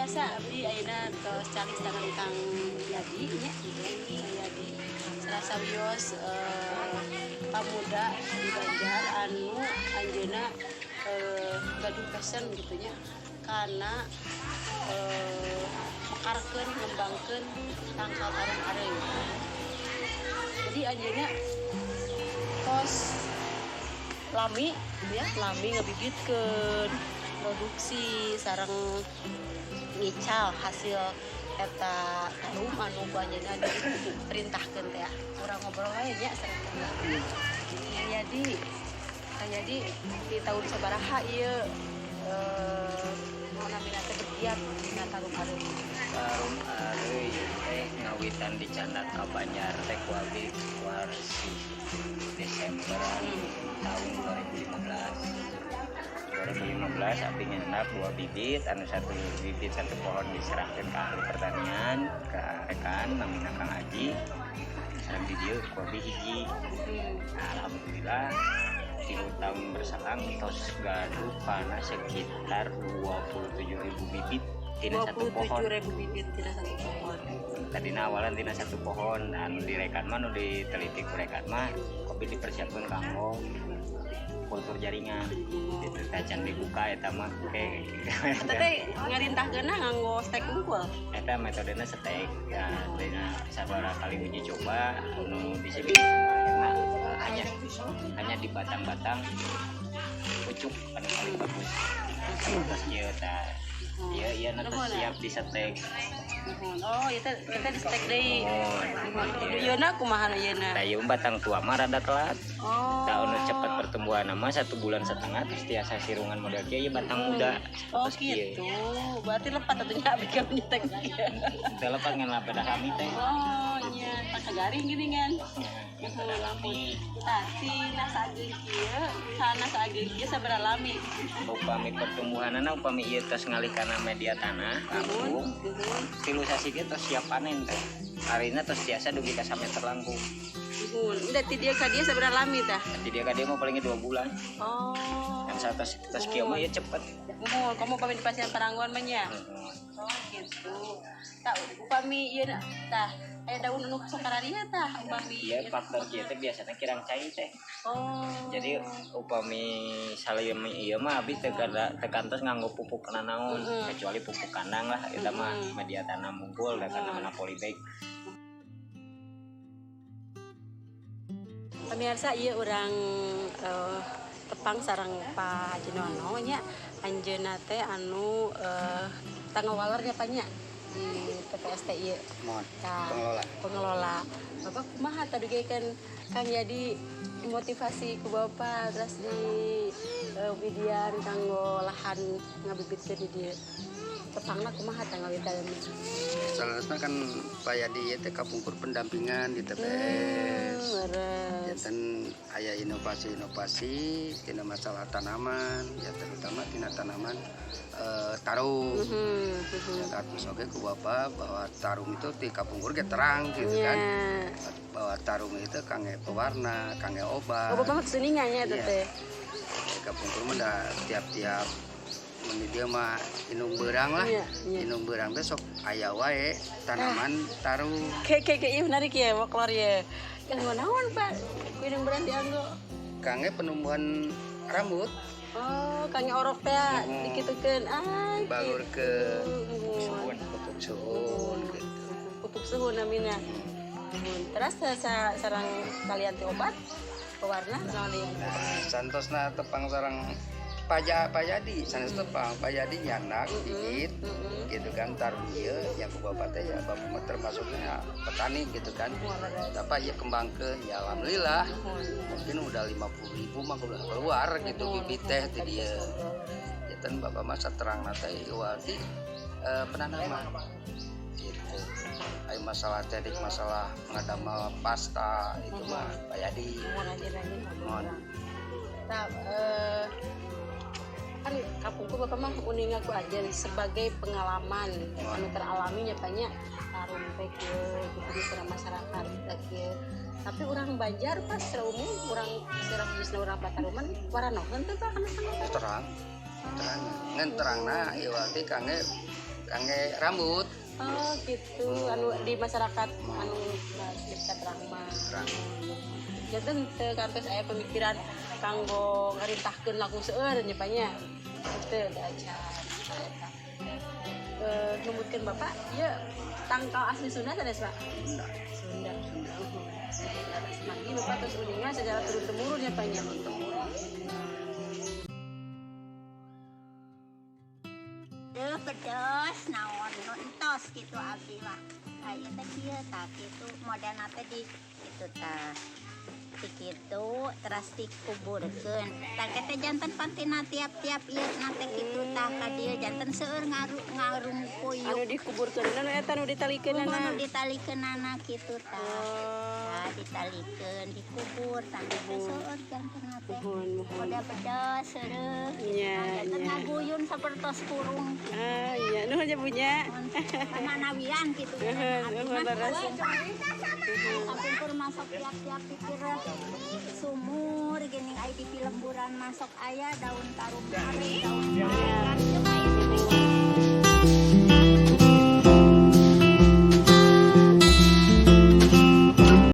Pemirsa, abdi ayeuna tos calik sareng Kang Yadi nya, Kang Yadi salah sawios pamuda di Banjar anu anjeunna gaduh passion gitu nya kana mekarkeun, ngembangkeun tangkal tarum areuy. Jadi anjeunna tos lami gitu ya, lami ngabibitkeun, produksi sareng ngical hasil eta tarum anu ku anjeunna diperintahkeun teh ya. Urang ngobrol wae nya sareng Kang Yadi. Kang Yadi, Kang Yadi di tahun sabaraha ieu naon namina teh bergiat dina tarum areuy? Tarum areuy teh ngawitan dicandak ka Banjar teh ku abdi warsi Desemberan tahun 2015. 2015 abdi nyandak dua bibit, anu satu bibit satu pohon diserahkan ke ahli pertanian, ke rekan namina Kang Haji, sareng di dieu ku abdi hiji. Nah, alhamdulillah 3 tahun berselang tos gaduh kana sekitar 27.000 bibit tina satu pohon. 27.000 bibit tina satu pohon. Tadina awalan tina satu pohon, anu direkan mah, nu diteliti ku rekan mah kopi dipersiapkan kanggo kultur jaringan gitu, tacan dibuka eta mah ke. Eta teh ngarintahkeunna nganggo stek unggul? Eta metodena stek ya, dina sabaraha kali uji coba anu disebut akhirna hanya hanya di batang-batang pucuk anu paling bagus. Terus ieu tah, ieu ieu nanti siap disetek. Nuhun. Oh, ieu teh kita di stek deui. Oh, iya. Ieuna kumaha nu ieuna? Tah, ieu batang tua mah rada telat. Oh. Tah, anu cepat pertumbuhan mah satu bulan setengah terus tiasa sirungan model kieu, ieu batang muda. Oh, terus kieu. gitu. Berarti lepat atuh nya abdi ka nyetek kieu. Teu lepat, ngan beda kami teh. Oh, nya tak garing gini kan. Beda lami. Tah, tina sageung kieu, sana sageung kieu sabaraha lami? Upami pertumbuhanana, upami ieu tos ngalih kana media tanah langkung 3 sasih ge tos siap panen teh. Harina tos tiasa dugi ka sameter langkung. Nuhun. Udah ti dieu ka dieu sabaraha lami tah? Ti dieu ka dieu mah palingnya 2 bulan. Oh. Kan saat tos tos kieu mah ieu cepet. Nuhun, kamu upami di pasien Paranggon mah nya. Oh, gitu. Tah, upami ieu tah aya daun anu sok kararieu tah upami. Iya, faktor kieu teh biasanya kirang cai teh. Oh. Jadi upami salami ieu mah abdi teu kada teu kantos nganggo pupuk naon, kecuali pupuk kandang lah, eta mah media tanam unggul da kana mana polybag. Pemirsa, ieu urang tepang sareng Pak Haji Nono nya, anjeunna teh anu tangawaler nya, Pak, nya di TPST ieu. Mohon. Tah, pengelola. Pengelola. Bapak kumaha tadi kan Kang Yadi dimotivasi ku Bapak terus di widian kanggo lahan ngabibitkeun di dieu. Tepangna kumaha tah ngawitan? Seharusnya kan Pak Yadi ieu teh kapungkur pendampingan di TPS. Leres. Janten aya inovasi-inovasi tina masalah tanaman, ya terutama tina tanaman tarum. Ya, terus oke ku Bapak bahwa tarum itu di kapungkur ge terang gitu kan. Bahwa tarum itu kangge pewarna, kangge obat. Oh, Bapak mah keseuningan nya eta Iya. teh. Di kapungkur mah da tiap-tiap mun di dieu mah indung beurang lah. Iya. Indung beurang teh sok aya wae tanaman tarum. Kayak kayak kayak iya menarik ya, folklore ya. Kanggo naon, Pak? Ku indung beurang dianggo? Kangge penumbuhan rambut. Oh, kangge orok teh dikitukeun. Ah, Bagur gitu. ke Nuhun. pupuk suhun gitu. Pupuk suhu namina. Nuhun. Terus sareng kalian teh obat pewarna naon deui? Nah, santosna tepang sareng Pak Yadi, sanes tepang Pak Yadi nyandak bibit gitu kan taruh ieu ya ku bapak teh, ya bapak mah termasuknya petani gitu kan. Tapi ya kembangkeun, ya alhamdulillah mungkin udah 50.000 mah udah keluar gitu bibit teh di dieu. Janten bapak mah saterangna teh iwati penanaman gitu. Ai masalah teknik, masalah ngadamel pasta itu mah Pak Yadi. Nuhun aja nanya. Nuhun. Nah, kan kapungkur bapak mah uninga ku aja sebagai pengalaman anu teralaminya banyak tarum teh kieu gitu di secara masyarakat teh kieu. Tapi orang Banjar pas secara umum, orang secara khususnya orang Pataruman waranohan teh, Pak, kana Terang terang, ngan terangna iwati kangge Kangge rambut. Oh gitu, anu di masyarakat anu dekat Rahma. Janten teu kantos aya pemikiran kanggo ngarintahkeun langkung seueur nya Pak nya. Teu da acan. Eta. Eh, numutkeun Bapak, ieu tangkal asli Sunda sanes Pak? Sunda. Sunda. Manggi Bapak terus uninga secara turun temurun ya Pak nya. Duh, pedes naon nu entos gitu abdi mah. Aya teh kieu tah kitu modelna teh di kitu tah. Di kitu teras dikuburkeun. Tah teh janten pantina tiap-tiap ieu na teh kitu tah ka dieu janten seueur ngarung puyuh. Anu dikuburkeun nu eta nu ditalikeunana. Anu ditalikeunana kitu tah. Oh. Tah ditalikeun dikubur tah teh seueur janten teh. Muhun, muhun. Udah pedes seueur. Nya, Janten nya. ngaguyun sapertos kurung. Ah, iya, nuhun nya punya. Manawian gitu. Nuhun, nuhun leres. Kapungkur masuk tiap-tiap pikir sumur gini ai di pilemburan masuk aya daun tarum are daun.